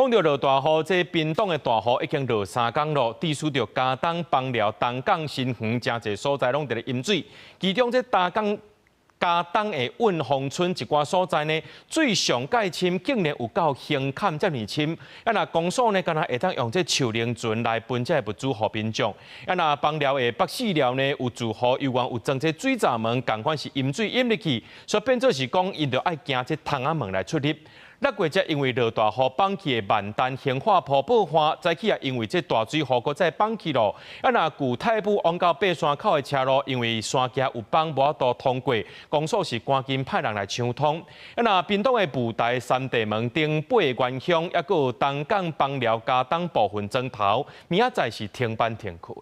講著落大雨，這屏東的大雨已經落3工咯，致使著佳冬、枋寮、東港、新園誠濟所在攏佇咧淹水。其中這東港佳冬的運豐村一寡所在呢，水上蓋深，竟然有到胸坎遮爾深。啊，若公所呢，敢若會當用這樹奶船來分這個物資予民眾。啊，若枋寮的北四寮呢，有住戶猶原有裝這水閘門，仝款是淹水淹入去，所以變做是講，𪜶著愛經這窗仔門來出入。六月才因為落大雨崩去的萬丹興化埔報旱，早起也因為這大水雨閣再崩去咯。啊，若舊太武往到爬山口的車路，因為山崎有崩無法度通過，公所是趕緊派人來搶通。啊，若屏東的霧台三地門頂八元鄉，抑閣有東港枋寮佳冬部分莊頭，明仔載是停班停課。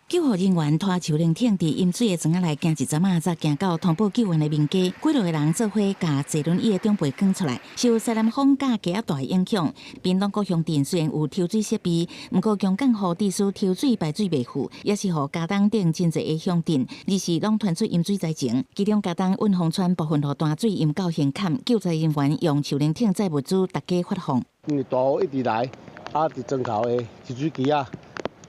救護人員拖樹奶艇佇淹水的庄仔內行一陣仔，才行到通報救援的民家。幾落个人做伙共坐輪椅的長輩扛出來。受西南風佮低壓帶影響，屏東各鄉鎮雖然有抽水設備，毋過強降雨致使抽水排水袂赴，也是予佳冬等真濟个鄉鎮，日時攏傳出淹水災情。其中佳冬運豐村部分路段水淹到胸坎，救災人員用樹奶艇載物資，逐家發放。因為大雨一直來，啊，佇莊頭的抽水機仔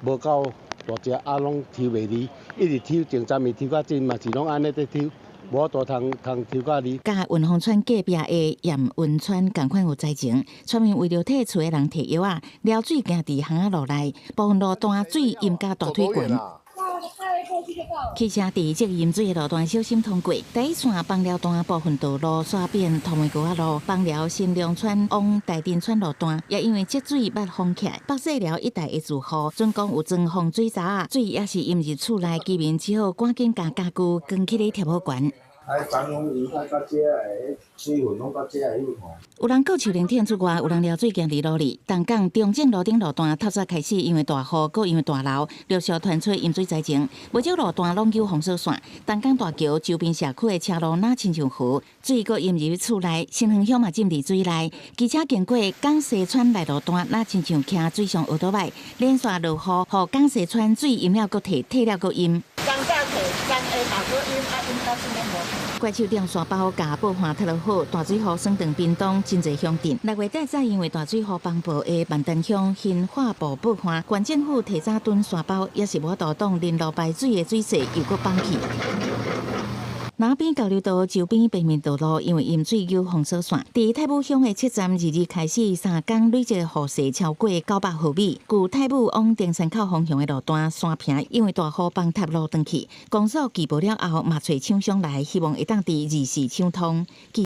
無夠大隻，啊，攏抽袂離，一直抽，從昨暝抽到今嘛是攏按呢佇抽，無法度通通抽甲離。佮雲峰村隔壁的鹽運村仝款有災情，村民為著替厝的人提藥仔，撩水行佇巷仔路內，部分路段水淹到大腿懸。汽車佇這個淹水的路段小心通過。第一線枋寮段部分道路煞變通的高仔路，枋寮新良村往大鎮村路段也因為積水捌封起來。北勢寮一帶的住戶，準講有裝防水閘，水也是淹入厝內，居民只好趕緊共家具扛起來疊好懸。啊，當講淹到遮的水分攏到遮的有吼。有人靠樹奶艇出外，有人撩水行佇路裡。東港中正路頂路段透早開始，因為大雨，閣因為大流，陸續傳出淹水災情。不少路段攏有封鎖線。東港大橋周邊社區的車路若親像河，水閣淹入厝內，新園鄉嘛浸佇水內。機車經過港西村內路段，若親像騎水上奧多擺，連續落雨，予港西村水淹了閣退，退了閣淹。昨早退，昨下晝閣淹，啊淹到這攏無。怪手電線包共報旱拆落好，大水雨損斷屏東真濟鄉鎮。六月底早因為大水雨崩爆的萬丹鄉興化埔報旱，縣政府提早囤沙包，也是無法度擋臨路排水的水勢又閣崩去。那邊交流道周邊平面道路因為淹水有封鎖線，佇太武鄉的七站22開始3工累積雨勢超過900毫米。舊太武往登山口方向的路段山坪因為大雨崩塌路斷去，公所拒報了後嘛揣廠商來，希望會當佇二四搶通。